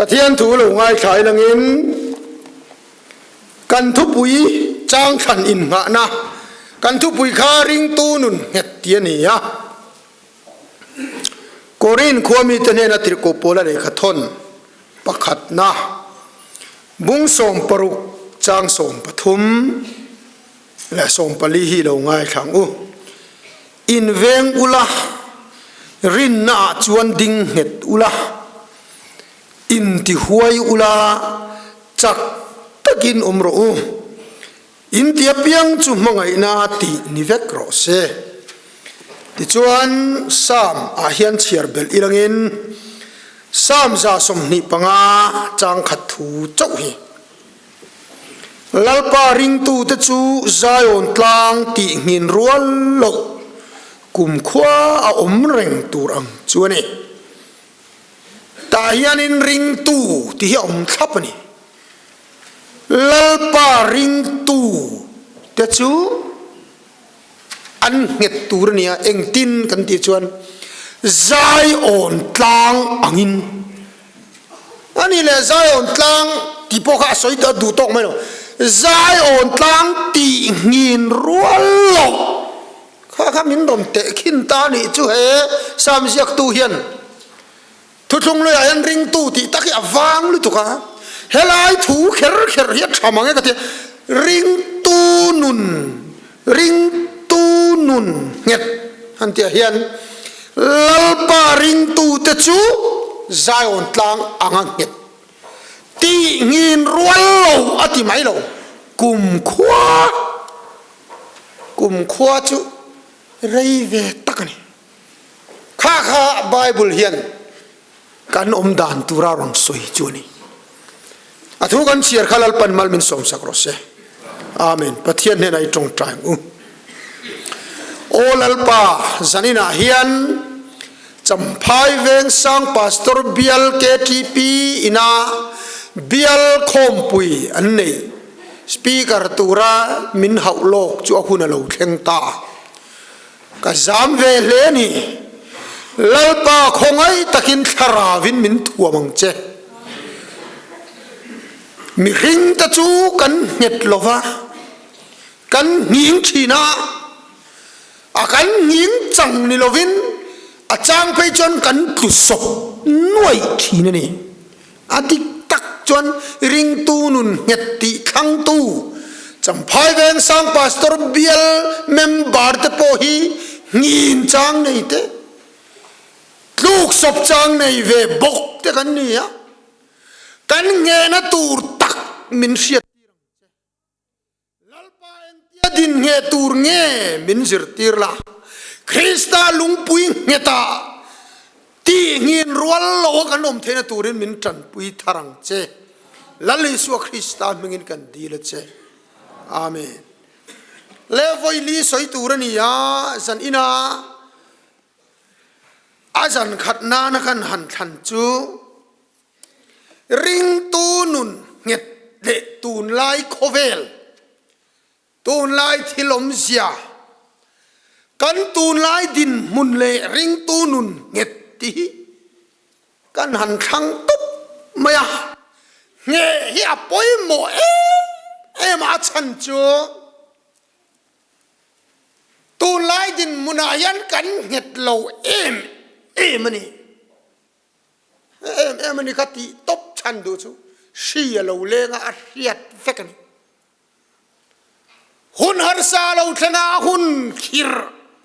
Pathian thu lo ngaithla ilangin kan thupui chang thlan innghahna kan thupui kha ringtu nun nghet ti a ni a. Korin khua mite hnena tirhkoh pawl a lehkha thawn pakhatna bung 60 chang 13 leh 14 hi lo ngaithla ang u. Inveng ula, rinnaah chuan ding nghet ula, intihuai ula, chak takin awm rawh u. Inti apiang chu hmangaihna tih ni vek rawh se. Tichuan, Psalm ah hian chhiar belh ilangin Psalm 25 chang khat thu chauh hi. Lalpa ringtute chu Zion tlang tih nghin rual loh kumkhua a awm reng tur ang chu a ni. Tah hianin ringtu tih hi a awm thlap a ni. Lalpa ringtu te chu an nghet tur a ni a, engtin kan tih chuan Zion tlang angin a ni le, Zion tlang tih pawh kha a sawi a duh tawk mai lo, Zion tlang tih nghin rual loh kha kha min rawn teh khin ta a nih chu he Sam ziaktu hian Thuthlung luiah hian ringtu tih tak hi a vang lutuk a, helai thu kher kher hi a tha mang e ka ti a, ringtu nun, ringtu nun nghet han tih ah hian Lalpa ringtu te chu Zion tlang anga nghet tih nghin rual lo a ti mai lo, kumkhua, kumkhua chu rei ve tak a ni. Kha kha Bible hian kan awm dan tura rawn sawi chu a ni. A thu kan chhiar kha Lalpan mal min sawmsak rawh se. Amen. Pathian hnenah i tawngtai ang u. Aw Lalpa, zaninah hian Champhai Vengsang Pastor Bial KTP ina Bial khawmpui an nei. Speaker tura min hauh lawk chu a hun a lo thleng ta. Ka zam ve hle a ni. Lalpa khawngaih takin thlaravin min thuam ang che. Mihring te chu kan nghet lo va, kan nghing thin a, a kan nghing chang ni lovin a chang phei chuan kan tlu sawp nuaih thin a ni. A dik tak chuan ringtu nun nghet tih thlangtu Champhai Vengsang Pastor bial member te pawh hi nghin chang nei te, tluk sawp chang nei ve bawk te kan ni a, kan nghehna tur tak min hriat tir ang che. Lalpa engtia din nge tur nge min zirtir la, Krista lungpui nghetah tih nghin rual lo a kan awm theihna turin min tanpui thar ang che. Lal Isua Krista hmingin kan dil a che. Amen. Le vawi li sawi tur a ni a, zan ina a zan khat nana kan han thlan chu Ringtu nun nghet leh tunlai khawvel, tunlai thil awmzia, kan tunlai dinhmun leh ringtu nun nghet tih hi kan han thlang tawp mai a. Ngheh hi a pawimawh em em a, a chhan chu tunlai dinhmunah hian kan nghet lo em em a ni. Em em a ni kha tih tawp chhan duh chu hri a lo leng a, a hriat vek a ni. Hun harsa a lo thleng a, hun khir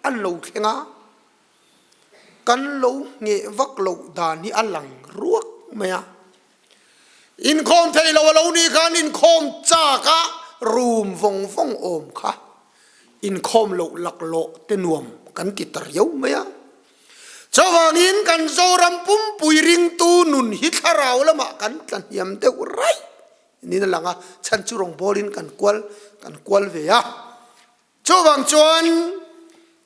an lo thleng a, kan lo ngheh vak loh dan hi a lang ruak mai a. Inkhawm thei lo a lo nih khan inkhawm chak a rum vawng vawng awm kha inkhawm loh laklawh te nuam kan ti ta riau mai a. Chuvangin kan Zoram pumpui ringtu nun hi thlarau lamah kan tla hniam deuh raih niin a lang a, chhan chu rawngbawlin kan kual kan kual ve a. Chuvang chuan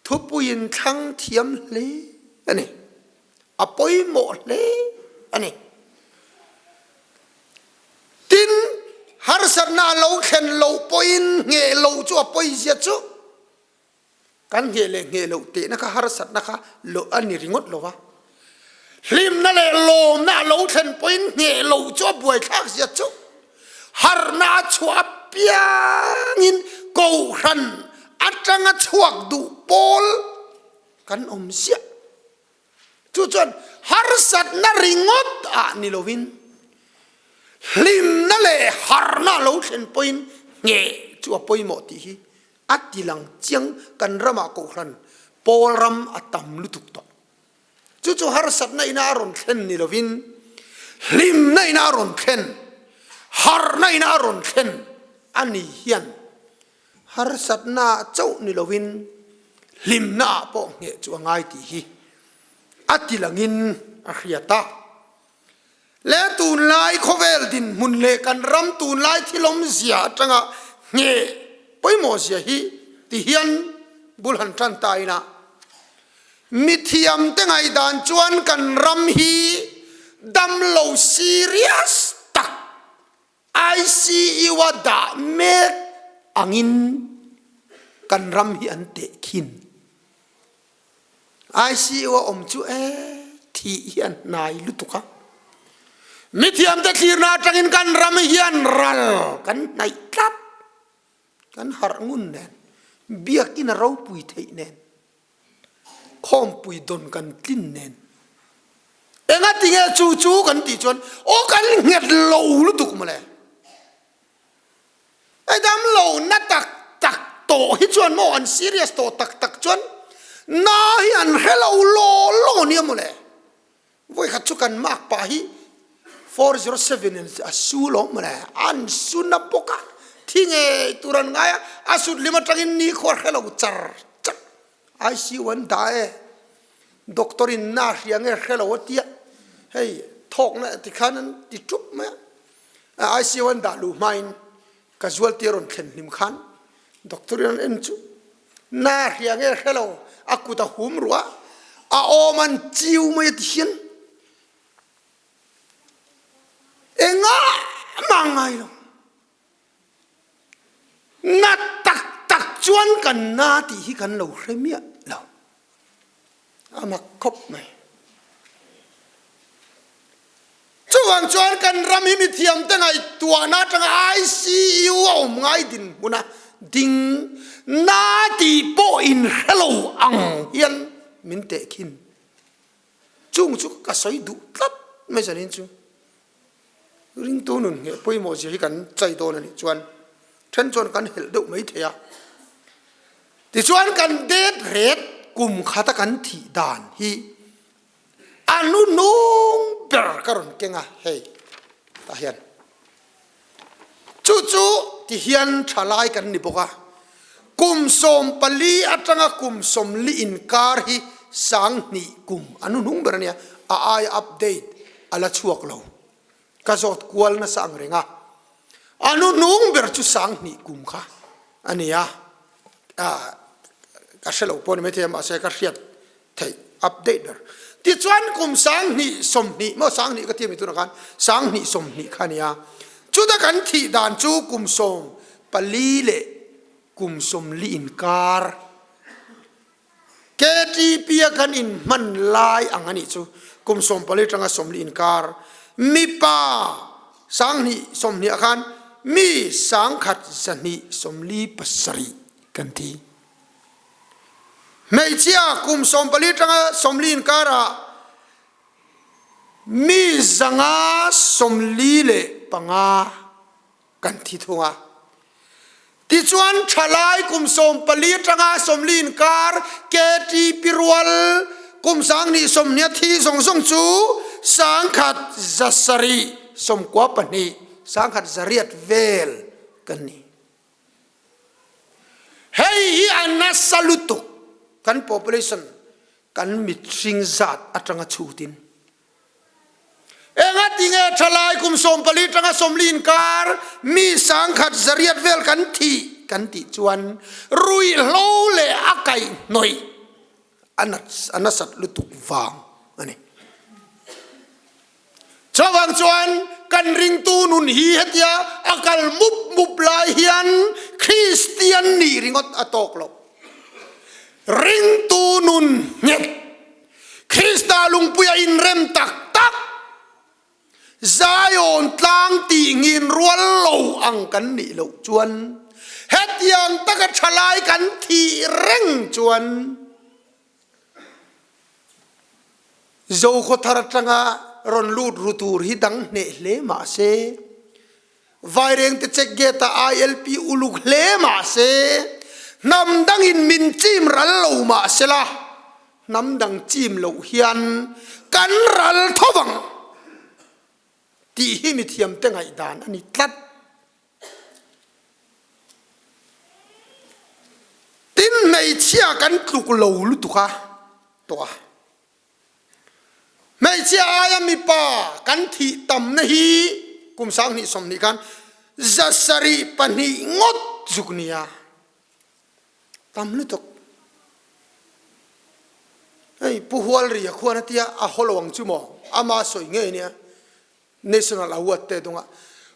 thupuiin thlang thiam hle a ni, a pawimawh hle a ni. Tin, harsatna a lo thlen loh pawhin ngheh loh chu a pawizia chu. Kan ngheh leh ngheh loh tehna kha harsatna kha loh a ni ringawt lo va. Hlimna leh lawmna a lo thlen pawhin ngheh lo chu a buaithlak zia chu harhna a chhuah apiangin kohhran atanga chhuak duh pawl kan awm ziah. Chu chuan harsatna ringawt ah ni lovin hlimna leh harhna a lo thlen pawhin ngheh chu a pawimawh tih hi a tilang chiang kan ramah kohhran pawl ram a tam lutuk tawh. Chu chu harsatna ina a rawn thlen ni lovin hlimna ina a rawn thlen, harhna ina a rawn thlen a ni hian harsatna ah chauh ni lovin hlimna ah pawh ngheh chu a ngai tih hi a ti langin a hriat a. Le tunlai khawvel dinhmun leh kan ram tunlai thil awmzia atanga ngheh pawimawh zia hi ti hian bul han tan ta ina mithiamte ngaihdan chuan kan ram hi damlo serious tak ICU a dah mek angin kan ram hi an teh khin. ICU a awm chu e thih hi an hnai lutuk a. Mithiamte thlirna atangin kan ram hian ral kan hnaih tlat. Kan harh ngun nen, biakinn a ropui theih nen. Khawmpui dawn kan tlin nen enga tinge chu chu kan tih chuan aw kan nghet lo lutuk mawle. Hei dam lo na tak tak tawh hi chuan maw an serious tawh tak tak chuan na hi an hre lo law law nia mawle. Vawikhat chu kan mak pah hi 407 in a su lo mawle, an su na bawk a, thi ngei tur an ngai a, a sut lim atangin ni khuar hre lo char char, ICU an dah e, doctor in na hria nge hre lo a tia, hei thawkna tikhan an ti tup mai a, ICU an dah luh hmain Casualty a rawn thlen hlim khan doctor in an en chu na hria nge hre lo a kut a hum ruah a awm an chiu mai a ti hian engah mah ngai lo na tak tak chuan kan na tih hi kan lo hre miah lo. A mak khawp mai. Chuvang chuan kan ram hi mithiamte ngaihtuahna atanga ICU a awm ngai dinhmuna ding na tih pawh inhre lo ang hian min tehkhin. Chung chu ka sawi duh tlat mai zanin chu. Ringtu nun ngheh pawimawh zia hi kan chai dawn a nih chuan then chuan kan helh deuh mai thei a. Tichuan kan det ret kum khata kan thih dan hi a hnuhnung ber ka rawn keng a hei tah hian. Chu chu ti hian thalai kan ni bawk a, kum 14 atanga kum 40 inkar hi 2000 kum a hnuhnung ber a nia, a aia update a la chhuak lo. Ka zawt kual nasa ang reng a, a hnuhnung ber chu 2000 kum kha a ni a, ka hre lo pawh ni maithei a mahse ka hriat theih update ber. Tichuan kum 2020 maw 2000 ka ti ami tunah khan 2020 kha a ni a, chuta kan thih dan chu kum 14 leh kum 40 inkar KTP a kan inhman lai ang a nih chu kum 14 atanga 40 inkar mipa 2020 ah khan mi 1237 kan thi. Hmeichhia kum 14 atanga 40 inkarah mi 545 kan thi thung a. Tichuan thalai kum 14 atanga 40 inkar KTP rual kum 2020 thi zawng zawng chu 1792 1800 vel kan ni. Hei hi a nasa lutuk kan population kan mihring zat atanga chhutin. Enga tinge thalai kum 14 tanga 40 inkar mi 1800 vel kan thi kan tih chuan ruihhlo leh a kaihhnawih a nasat lutuk vang a ni. Chuvang chuan kan ringtu nun hi hetia a kal mup mup lai hian Kristian nih ringawt a tawk lo. Ringtu nun nghet. Krista lungpuia inrem tak tak, Zion tlang tih ngin rual lo ang kan nih loh chuan hetiang taka thalai kan thih reng chuan Zokhawthar atanga rawn lut ru tur hi dang hneh hle mah se, Vairengte check gate ah ILP uluk hle mah se, hnam dangin min chim ral lo mah sela, Hnam dang chim loh hian kan ral tho vang tih hi mithiamte ngaihdan a ni tlat. Tin hmeichhia kan tluk lo lutuk a tawh a. Hmeichhia aia mipa kan thih tamna hi kum 2020 khan 702 ngawt zuk nia. Tam lutuk. Hei Pu Hualria khuan a tia a haw lo ang chu maw? Ama sawi ngei nia. National Award te dunga.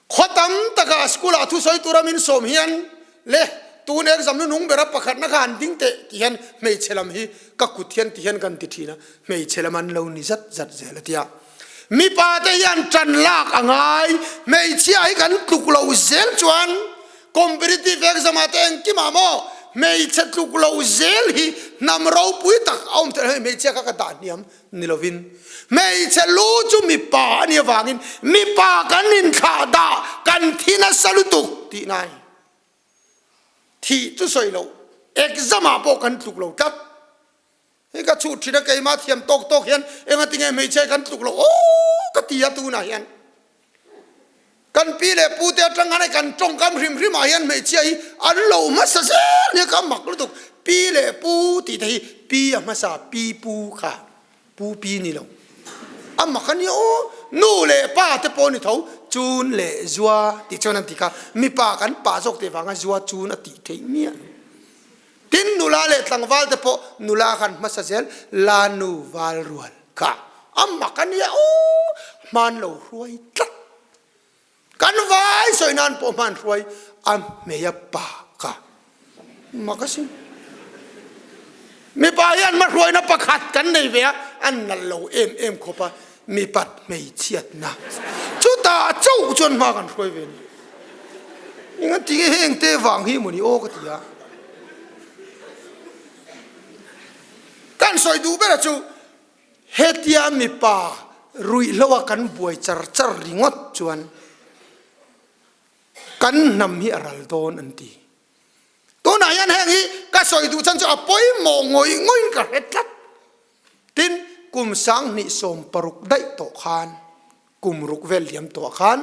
Khaw tam taka school ah thusawi tura min sawm hian le tun exam nu nung bera pakhatna kha han ding teh ti hian hmeichhe lam hi ka kut hian ti hian kan ti thin a, hmeichhe lam an lo ni zat zat zel a tia. Mipa te hian tan lak a ngai, hmeichhia hi kan tluk lo zel chuan Competitive exam ah te engkim ah maw hmeichhe tluk lo zel hi hnam ropui tak a awm theih hei hmeichhia kha ka dah hniam ni lovin hmeichhe lu chu mipa a nih avangin mipa kan inthlah dah kan thi nasa lutuk tih nai thih chu sawi loh exam ah pawh kan tluk lo tlat. Hei ka chhuh thin a keimah thiam tawk tawk hian enga tinge hmeichhia hi kan tluk lo aw ka ti a tunah hian kan pi leh pu te atang khan hei kan tawngkam hrim hrim ah hian hmeichhia hi an lo hmasa zel nia ka mak lutuk pi leh pu tih te hi pi a hmasa pi pu kha pu pi ni lo a mak a nia aw nu leh pa te pawh ni tho chun leh zua tih chuan an ti kha mipa kan pa zawk teh vanga zua chun a tih theih miah lo. Tin nula leh tlangval te pawh nula khan hmasa zel la nu val rual kha a mak a nia aw hman lo hruai tlat kan vai sawi nan pawh hman hruai a hmei a pa kha mak a sin mipa hian hmahruaina pakhat kan nei ve a an nalh lo em em khawp a mipat hmeichhiatna chutah chauh chuan hma kan hruai ve ni. Enga ti nge heng te vang hi mawni aw ka ti a. Kan sawi duh ber a chu hetia mipa ruihhlo a kan buai char char ringawt chuan kan hnam hi a ral dawn an ti. Tunah hian heng hi ka sawi duh chhan chu a pawimawh ngawih ngawih in ka hre tlat. Tin, kum 2016 daih tawh khan kum ruk vel liam tawh khan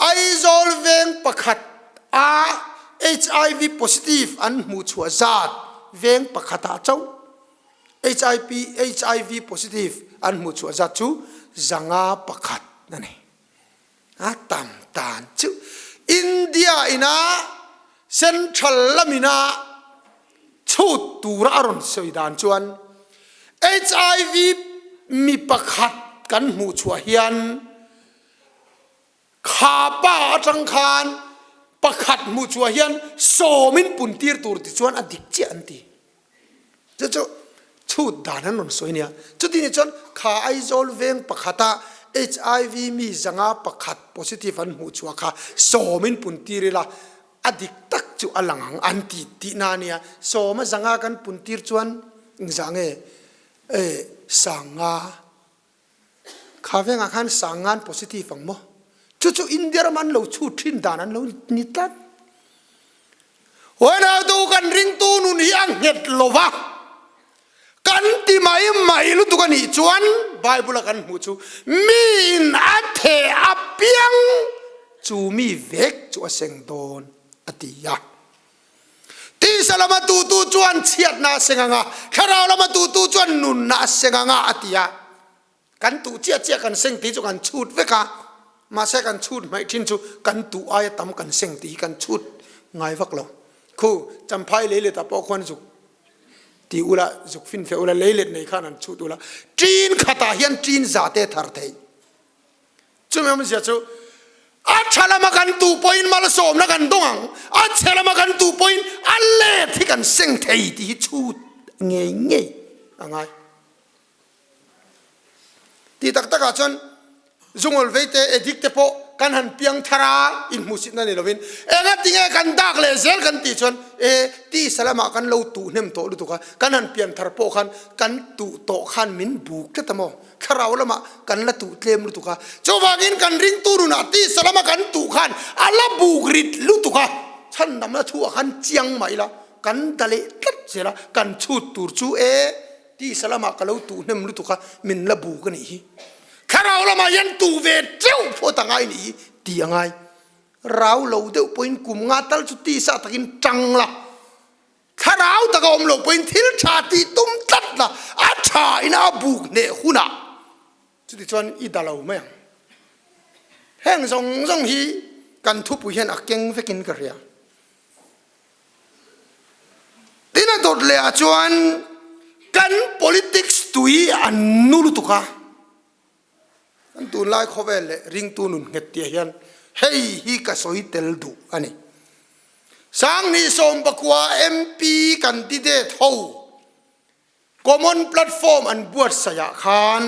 Aizawl veng pakhat a HIV positive an hmuh chhuah zat veng pakhat ah chauh HIV HIV positive an hmuh chhuah zat chu 501 a ni. A tam tan chu India ina Central lamina chhut tura a rawn sawi dan chuan HIV mi pakhat kan hmuh chhuah hian kha pa atang khan pakhat hmuh chhuah hian sawmin pun tir tur ti chuan a dik chiah an ti. Chu chu chhut dan an rawn sawi nia. Chuti ni chuan kha Aizawl veng pakhata HIV mi 501 positive an hmuh chhuah kha sawmin pun tir ila a dik tak chu a lang ang an ti tihna a nia. Sawma zanga kan pun tir chuan engzah nge e sanga Kha vengah khan sangan positive ang maw? Chu chu India rama an lo chhut thin dan an lo ni tlat. Huainautu kan ringtu nun hi a nghet lo va, kan ti mai mai lutuk a nih chuan Bible a kan hmuh chu miin a theh apiang chu mi vek chu a seng dawn a ti a. Tisa lama tutu chuan chhiatna a seng ang a, thlarau lama tutu chuan nunna a seng ang a, a ti a. Kan tuh chiah chiah kan seng tih chu kan chhut vek a, mahse kan chhut hmaih thin chu kan tuh aia tam kan seng tih hi kan chhut ngai vak lo. Khu Champhai leilet ah pawh khuan zuk ti ula, zuk fin feh ula, leilet nei khan an chhut ula, ṭin khatah hian ṭin za te thar thei. Chumi awmzia chu a tha lama kan tu pawhin malsawmna kan dawng ang, a chhe lama kan tu pawhin a let hi kan seng thei tih hi chhut ngei ngei a ngai. Tih tak takah chuan Zungawl veite addict te pawh kan han piang thar a, inhmuhsitna ni lovin engatinge kan dak leh zel kan tih chuan e tisa lamah kan lo tuh hnem tawh lutuk a, kan han pian thar pawh khan kan tuh tawh khan min buk tlat a maw, thlarau lamah kan la tuh tlem lutuk a, chuvangin kan ringtu nunah tisa lama kan tuh khan a la buk rit lutuk a, chhandamna thu ah khan chiang mah ila kan da leh tlat zel a, kan chhut tur chu e. Tisa lamah ka lo tuh hnem lutuk a, min la buk a nih hi. Thlarau lamah hian tuh ve teuh phawt a ngai nih hi ti a ngai. Rau lo deuh pawhin kum nga tal chu tisa takin tang la, thlarau taka awm lo pawhin thil tha tih tum tlat la, a tha ina a buk hneh hunah chutichuan i da lo mai ang. Heng zawng zawng hi kan thupui hian a keng vekin ka hria. Tin a dawt leh ah chuan kan politics tui an nu lutuk a, kan tunlai khawvel leh ringtu nun nghet tih ah hian hei hi ka sawi tel duh a ni. Sanghnih Sawmpakua MP candidate ho common platform an buatsaih ah khan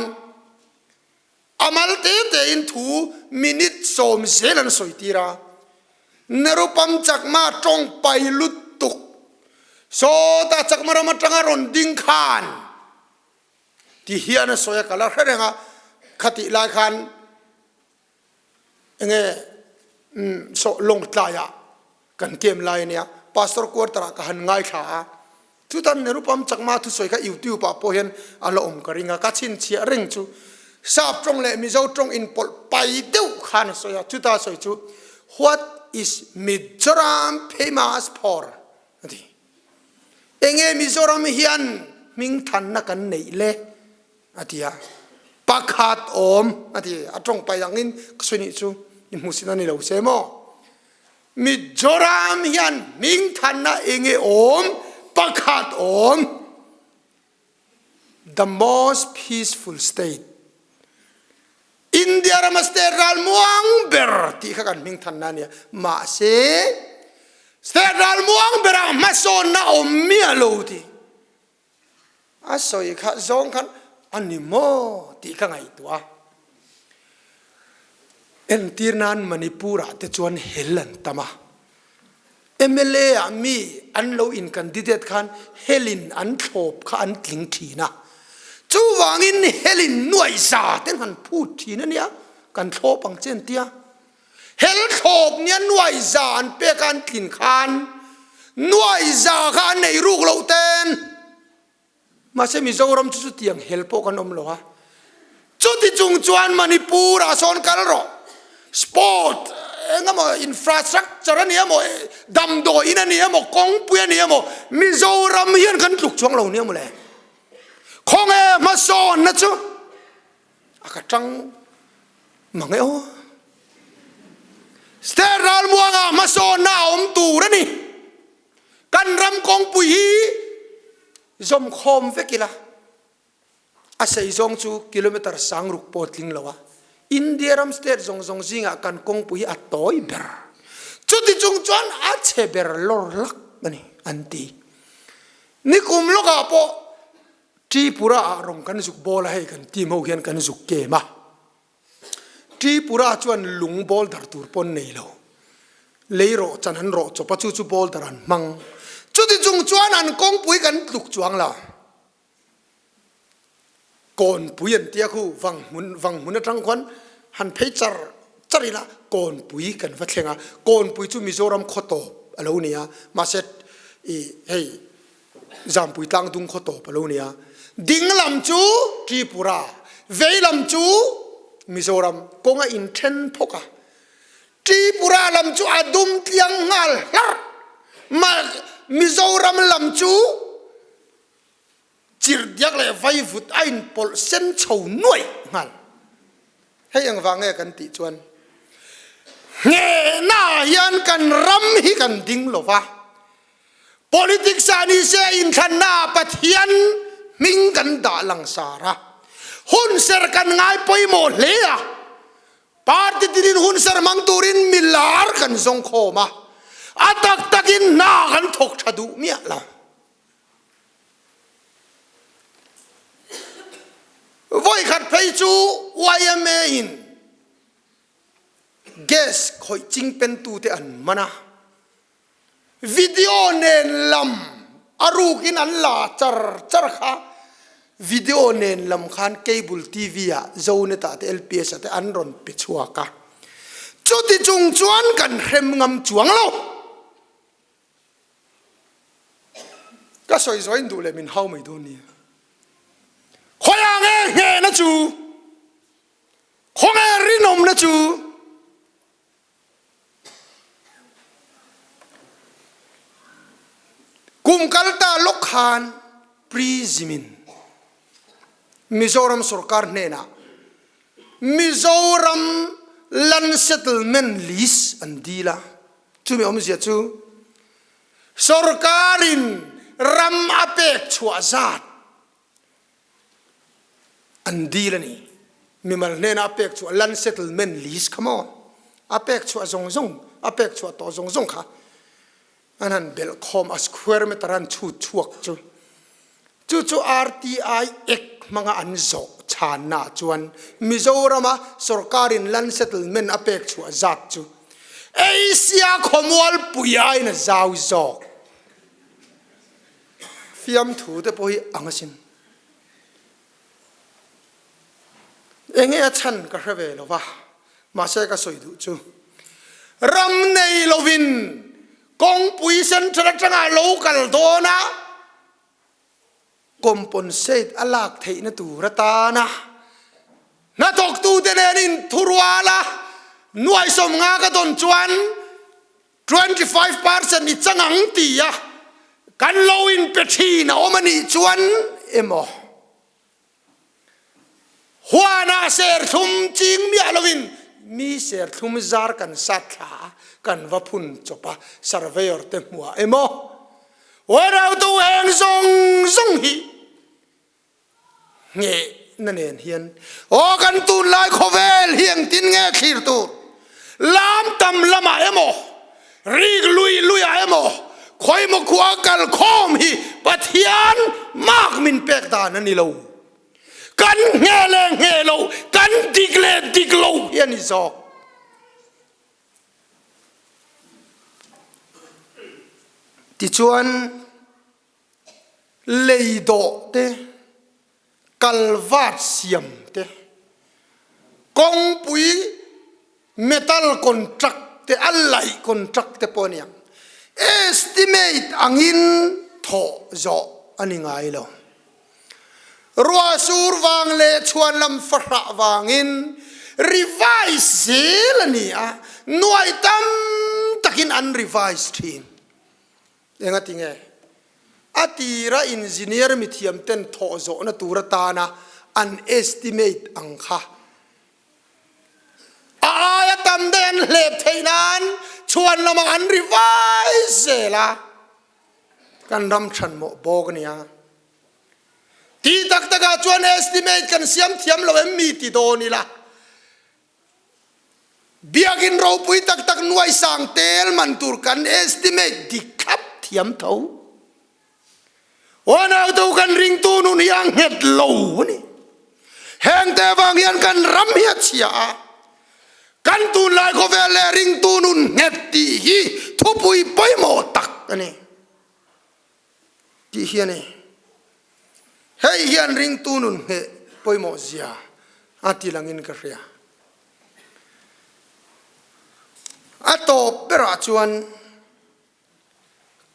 A mal te tein thu minute 90 an sawi tir a, Nerupam Chakma tawng pai lutuk sawtah Chakma ram atanga rawn ding khan ti hian a sawi a, ka la hre reng a, khatih lai khan enge saw Lawngtlaiah Kan kem lai ania Pastor quarter ah ka han ngaithla a, chutan Nerupam Chakma thusawi kha YouTube ah pawh hian a la awm ka ring a, ka chhinchhiah reng chu Sap tawng leh Mizo tawng inpawlh pai deuh khan a sawi a, chuta sawi chu What is Mizoram famous for? a ti. Enge Mizoram hian hmingthanna kan neih le? A ti a, pakhat awm a ti, a tawng pai angin ka sawi nih chu i hmuhsit a ni lo se maw? Mizoram hian hmingthanna enge awm pakhat awm the most peaceful state India rama state ral muang ber tih kha kan hmingthanna a nia mahse state ral muang berah hmasawnna awm miah lo tih A sawi kha zawng khan a ni maw tih ka ngaihtuah a. Entir nan Manipur ah te chuan hel an tam a. Mla ah mi an lo in candidate khan hel in an thlawp kha an tling thin a. Chuvangin hel in nuaihza ten han phut thin a nia, kan thlawp ang che an tia. Hel thlawp nia nuaihza an pek a an tlin khan nuaihza kha an nei ruk loh ten mahse Mizoram chu chutiang hel pawh kan awm lo a, chuti chung chuan Manipur ah sawn kal rawh sport eng emaw infrastructure a ni emaw damdawi in a ni emaw kawngpui a ni emaw Mizoram hian kan tluk chuang lo nia mawle khawnge hmasawnna chu. A ka tang mang e aw. State ralmuanga hmasawnna a awm tur a ni. Kan ram kawngpui hi zawmkhawm vek ila a sei zawng chu kilometer sang ruk pawh tling lo a. India ram state zawng zawng zingah kan kawngpui hi a tawi ber. Chuti chung chuan a chhe ber lawr lak a ni an ti. Nikum lawkah pawh Tripura ah rawng kan zuk bawl a hei kan team ho hian kan zuk kem a, Tripura chuan lung boulder tur pawn nei lo, lei rawh chan an rawh chawp a chu chu boulder an hmang, chuti chung chuan an kawngpui kan tluk chuang lo, kawnpui an tia khu vang hmun vang hmun atang khuan han phei char char ila kawnpui kan va thleng a, kawnpui chu Mizoram khaw tawp a lo ni a, mahse ih hei. Zampui tlang dung khaw tawp a lo nia. Ding lam chu Tripura, vei lam chu Mizoram kawng a inthen phawk a. Tripura lam chu a dum tliang nghal hlarh. Mizoram lam chu chirhdiak leh vaivut a inpawlh sen chho nuaih nghal. Hei engvang nge kan tih chuan nghehna ah hian kan ram hi kan ding lo va. Politics ah ni se inthlanna ah Pathian hming kan dah langsar a, hunser kan ngai pawimawh hle a, party tinin hunser hmang turin milar kan zawng khawm a, a tak takin hna kan thawk tha duh miah lo. Vawikhat phei chu yma in gas khawih chingpentute an man a, video nen lam a rukin an la char char kha, video nen lam khan cable TV ah Zonet ah te LPS ah te an rawn pe chhuak a, chuti chung chuan kan hrem ngam chuang lo. Ka sawi zawi in duh leh min hau mai dawn nia. Khawiah nge nghehna chu? Khawnge rinawmna chu? Kum kal ta lawk khan Prism in Mizoram sorkar hnenah Mizoram Land Settlement List an dil a, chumi awmzia chu sorkarin ram a pek chhuah zat An dil a ni. Mimal hnena a pek chhuah land settlement list kha maw? A pek chhuah zawng zawng, a pek chhuah tawh zawng zawng kha an han belh khawm a square meter an chhut chhuak chu. Chu chu RTI Act hmanga an zawh chhanna chuan Mizorama sorkarin land settlement a pek chhuah zat chu Asia khawmualpui aiin a zau zawk. Fiamthu te pawh hi ang asin. Enge a chhan ka hre ve lo va, mahse ka sawi duh chu ram nei lovin kawngpui central atanga lo kal dawn a compensate a lak theihna tur atana hnathawktute nen inthurual a nuaisawmnga ka dawn chuan 25% i chang ang ti a kan lo in pe thin a awm a nih chuan emaw huanah serthlum ching miah lovin mi serthlum zar kan sat thla a kan va phun chawp a surveyor te hmuah emaw uarautu eng zawng zawng hi Nghehna nen hian aw kan tunlai khawvel hi engtin nge thlir tur? Lam tam lamah emaw, rik lui luiah emaw, khawimaw khua kal khawm hi Pathian mak min pek dan a ni lo. Kan ngheh leh ngheh lo, kan dik leh dik lo hi a ni zawk. Tichuan. Lei dawh te, kalvat siam te, kawngpui metal contract te, a laih contract te pawh a ni ang. Estimate angin thawh zawh a ni ngai lo. Ruah sur vang leh chhuan lam fahrah vangin revise zel a ni a, nuai tam takin an revise thin. Engati nge? A tira engineer mithiam ten thawh zawhna tur atana an estimate ang kha a aia tam daih an hlep theih nan chhuan lamah an revise zel a, kan ram chhanmawh bawk a nia. Ti tak takah chuan estimate kan siam thiam lo em mi ti dawn ila. Biakinn ropui tak tak nuai sang tel man tur kan estimate dik thlap thiam tho. Unautu kan ringtu nun hi a nghet lo a ni. Heng te avang hian kan ram hi a chhia a, kan tunlai khawvel leh ringtu nun nghet tih hi thupui pawimawh tak a ni. Tih hi a ni. Hei hian ringtu nun ngheh pawimawh zia a ti langin ka hria. A tawp berah chuan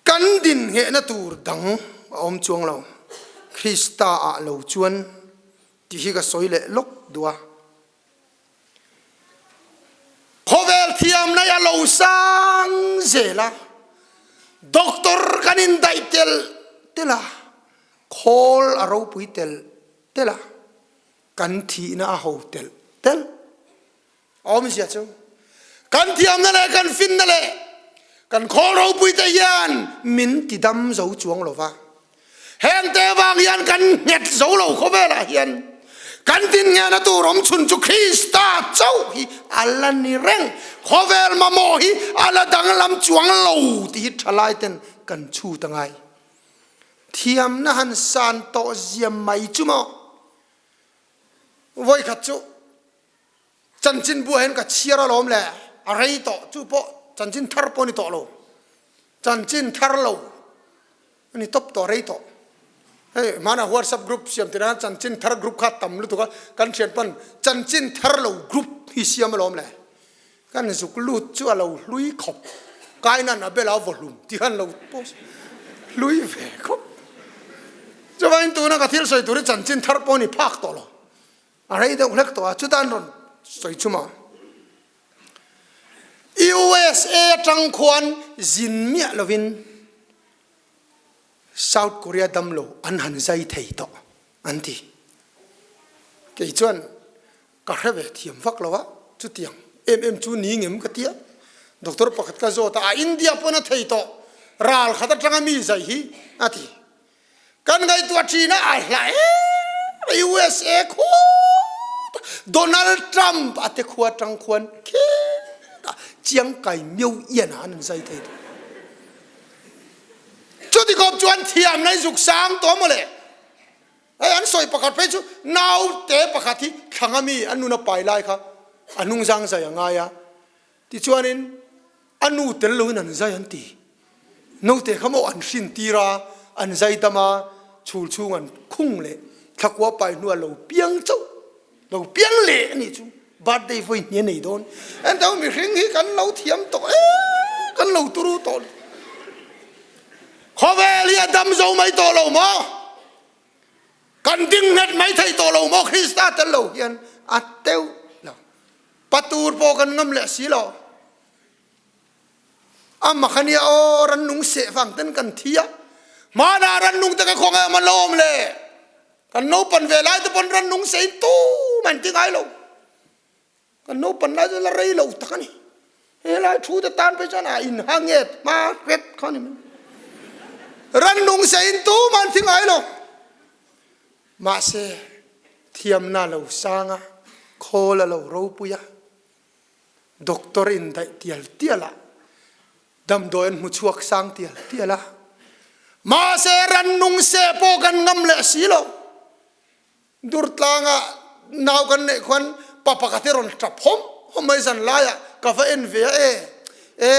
kan din nghehna tur dang a awm chuang lo. Krista ah lo chuan tih hi ka sawi leh lawk duh a. Khawvel thiamna hi a lo sang zel a, doctor kan indaih telh telh a, khawl a ropui telh telh a, kan thihna a ho telh telh. A awmzia chu kan thiamna leh kan finna leh kan khawl ropui te hian min ti dam zo chuang lo va. Heng te avang hian kan nghet zo lo khawvelah hian kan dinngehna tur awm chhun chu Krista chauh hi a la ni reng. Khawvel mamawh hi a la danglam chuang lo tih hi thalai ten kan chhut a ngai. Thiamna han san tawh ziam mai chu maw? Vawikhat chu chanchin buah hian ka chhiar alawm le, a rei tawh, chu pawh chanchin thar pawh a ni tawh lo, chanchin thar lo a ni tawp tawh, a rei tawh. Hei hmanah WhatsApp group siam tirah khan chanchin thar group kha tam lutuk a, kan thian pawn chanchin thar lo group hi siam alawm le. Kan zuk lut chu a lo hlui khawp, Kainan a bela vaw hlum tih khan lo post hlui ve khawp. Chuvangin tuna ka thil sawi tur hi chanchin thar pawh a ni phak tawh lo, a rei deuh hlek tawh a, chutan rawn sawi chhum ang. USA atang khuan zin miah lovin South Korea damlo an han zai thei tawh an ti. Kei chuan Ka hre ve thiam vak lo a, chutiang em em chu ni ngem ka tia. Doctor pakhat ka zawt a, a India pawn a thei tawh, ral khat atanga mi zai hi a ti. Kan ngaihtuah thin a, a hla em a USA khawt a, Donald Trump a te khua atang khuan khetah chiang kai miau ian ah an zai thei tawh. Chuti khawp chuan thiamna i zuk sang tawh mawle. Hei an sawi pakhat phei chu naute pakhat hi thlanga mi a nun a pai lai kha a hnungzang zai a ngai a, tichuanin a nu tel loin an zai an ti. Naute kha maw an hrin tir a, an zai dam a, chhul chhung an khung leh thlakua pai hnuah lo piang chauh, lo piang leh a nih chu birthday vawi hnih a nei dawn. Engtho mihring hi kan lo thiam tawh em, kan lo turu tawh. Khawvel hi a dam zo mai tawh lo maw? Kan ding nghet mai thei tawh lo maw? Krista tel lo hian a teuh lo. Patur pawh kan ngam leh si lo. Amah kha nia aw rannung seh vang ten kan thi a. Hmanah rannung te ka khaw nge awm an lo awm le? Kan naupan ve lai te pawn rannung seh in tumah an ti ngai lo. Kan naupan lai chu la rei lo tak a ni. He lai thu te tan phei chuan a in ha nget hma hret kha a ni mai. Rannung se in tumah an thi ngai lo. Mahse, thiamna lo sang a, khawl a lo ropui a, doctor in daih tial tial a, damdawi an hmu chhuak sang tial tial a. Mahse, rannung se pawh kan ngam leh si lo. Durtlanga nau kan neih khuan pa pakhat hi rawn tap hawm hawm mai zan laiah ka va en ve a e e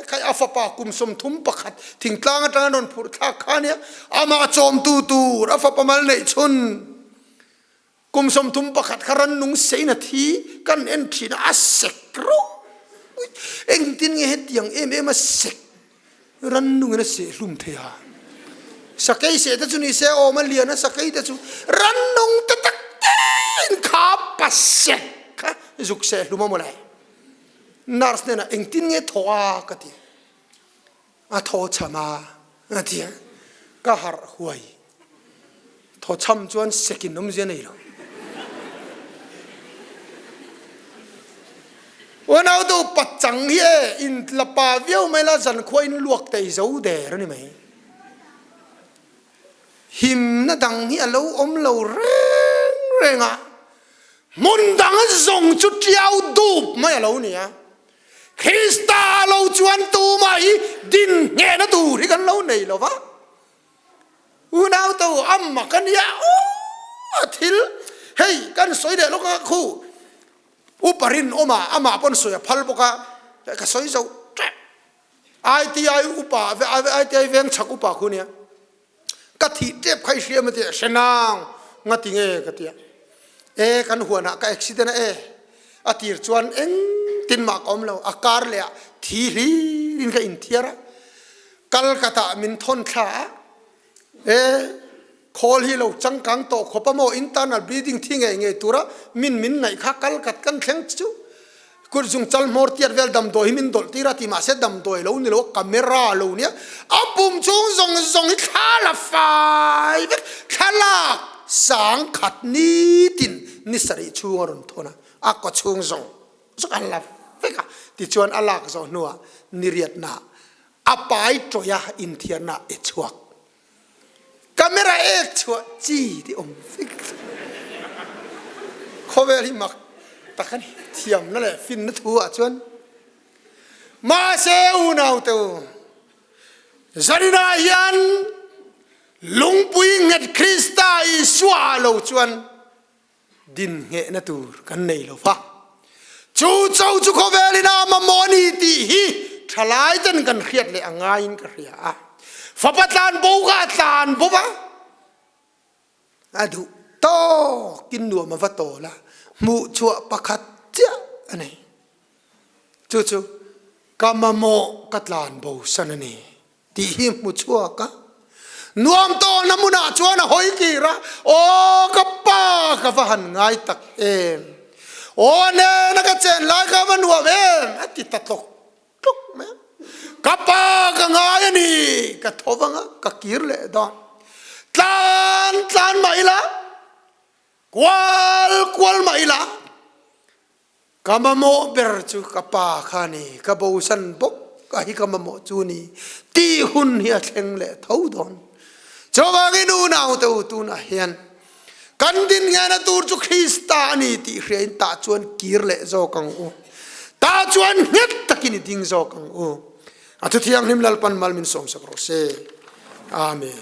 khai a fapa kum 31 thingtlang atanga rawn phurh thlak kha ania amah chawmtu tur a fapa mal neih chhun kum 31 kha rannung sein a thi kan en thin a a sek ro engtin nge hetiang em em a sek Rannungin a seh hlum thei a. Sakei seh te chu ni se awm a lian a sakei te chu rannung te tak tein kha pa sek kha zuk seh hlum a maw le. Nurse hnenah engtin nge thaw a ka ti. A thaw cham a a ti a. Ka harh huai. Thawchham chuan sekin awmzia nei lo. Unau tu pachang hi e in la pa viau mai la zankhua in luak tei zo der ani mai. Himna dang hi a lo awm lo reng reng a. Hmun dang zawng chu tiau dup mai a lo ni a. Krista lo chuan tumah hi din nghehna tur hi kan lo nei lo va. Unau to amma ka nia aw thil hei kan sawi leh lawk a khu upa rin awma amah pawn sawi a phal bawk a ka sawi zo tep ITI upa ITI veng chhak upa khu nia ka thih tep kha i hria maw tia hrenang nga ti nge ka tia e kan huanah ka accident a e a tir chuan eng tin mah ka awm lo a kar leh ah thi hlir in ka inthiar a Kalkata min thawn thla a, e khawl hi lo changkang tawh khawp a maw internal bleeding thi ngei ngei tura min min ngaih kha Kalkat kan thleng chu kut zung chal hmawr tiat vel damdawi hi min dawlh tir a ti mahse damdawi lo ni lo a camera lo nia a pum chhung zawng zawng hi thla la fai vek thlalak sang khat nitin ni sarih chhung a rawn thawn a a kaw chhung zawng zawng a la vek a tichuan a lak zawh hnuah niriatna A pai tawih a inthiarna e chhuak. Camera ek chhuah chi ti awm vek. Khawvel hi mak tak a ni. Thiamna leh finna thu ah chuan. Mahse unau te u, zaninah hian lungpui nghet Krista Isua ah lo chuan. Din nghehna tur kan nei lo va. Chu cho chu khawvel in a mamawh a ni tih hi thalai ten kan hriat leh a ngaiin ka hria a. Fapa tlan bo kha a tlan bo va, a duh tawkin nuam a va tawl a, hmuh chhuah pakhat chiah a nei. Chu chu ka mamawh ka tlan bo san a ni. Tih hi hmu chhuak a, nuam tawhna hmunah chuan a hawi kir a, Aw ka pa ka va han ngai tak em, aw a nena ka chen lai kha va nuam em a ti ta tlawk tlawk mai a, ka pa ka ngai a ni, ka tho vang a, ka kir leh dawn, tlan tlan mah ila, kual kual mah ila, Ka mamawh ber chu ka pa kha a ni, ka bosan bawk a hi ka mamawh chu ni tih hun hi a thleng leh tho dawn. Chuvangin unaute u tunah hian kan din nghehna tur chu Krista a ni tih hriain tah chuan kir leh zawk ang u. Tah chuan nghet takin i ding zawk ang u. A Thuthianghlim Lalpan mal min sawmsak rawh se. Amen.